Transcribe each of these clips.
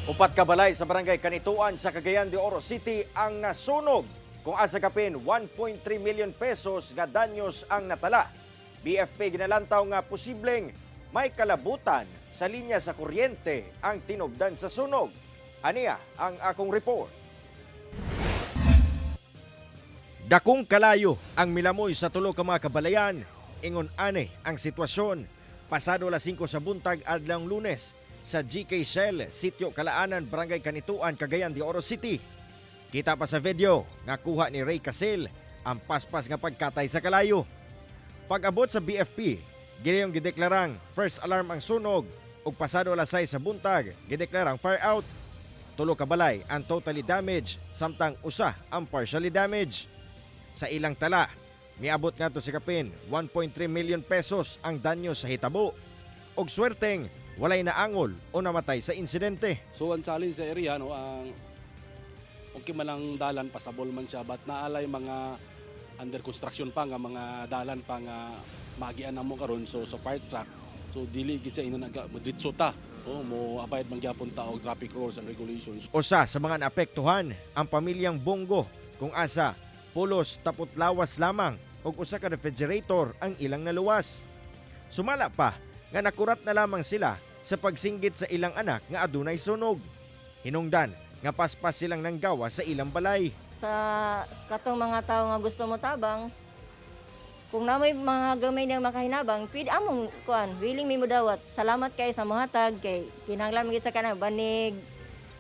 Upat ka balay sa Barangay Canitoan sa Cagayan de Oro City ang nasunog kung asa kapin 1.3 million pesos nga danyos ang natala. BFP ginalantaw nga posibleng may kalabutan sa linya sa kuryente ang tinubdan sa sunog. Aniya ang akong report. Dakong kalayo ang milamoy sa tulo ka mga kabalayan. Ingon ani ang sitwasyon. Pasado alas 5 sa buntag adlawng Lunes sa GK Shell, Sitio Kalaanan, Barangay Canitoan, Cagayan de Oro City. Kita pa sa video nga kuha ni Ray Casil ang paspas nga pagkatay sa kalayo. Pag-abot sa BFP, ginayong gideklarang first alarm ang sunog ug pasado alas 6 sa buntag, gideklarang fire out. Tulo ka balay ang totally damaged samtang usa ang partially damaged. Sa ilang tala, miabot ngadto sa kapin 1.3 million pesos ang danyo sa hitabo. Og swerteng walay naangol o namatay sa insidente. So ang challenge sa area, no, ang okay man ang dalan, pasable man siya, but naa lay mga under construction pa nga mga dalan pa nga maagian namo karon, so sa fire truck, so dili gid siya ina naga modritso ta o mo abide man gyapon ta og traffic rules and regulations. Usa sa mga naapektuhan ang pamilyang Bongo kung asa pulos tapot lawas lamang ug usa ka refrigerator ang ilang naluwas. Sumala pa nga nakurat na lamang sila sa pagsinggit sa ilang anak nga adunay sunog. Hinungdan nga paspas silang nanggawa sa ilang balay. Sa katong mga tao nga gusto mo tabang, kung namoy mga gamay niyang makahinabang, pwede among kuan, willing mi modawat. Salamat kay sa mohatag kay kinahanglan man gid sa kanang banig,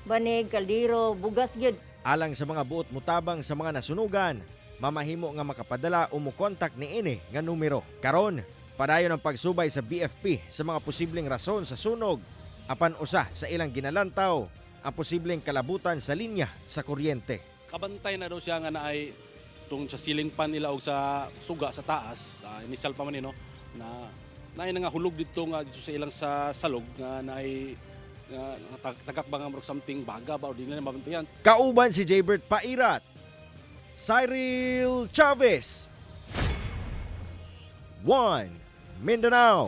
banig, kaldero, bugas gyud. Alang sa mga buot mutabang sa mga nasunugan, mamahimo nga makapadala o mokontak niini nga numero. Karon, padayon ang pagsubay sa BFP sa mga posibleng rason sa sunog apan usa sa ilang ginalantaw ang posibleng kalabutan sa linya sa kuryente. Kabantay na daw siya nga naay tung sa ceiling pan nila og sa suga sa taas, initial pa man ni, no, na naay nga hulog dito nga dito sa ilang sa salog nga naay nga tagak ba nga murag something baga ba o di nila mabantayan. Kauban si Jaybert Pairat, Cyril Chavez, 1 Mindanao.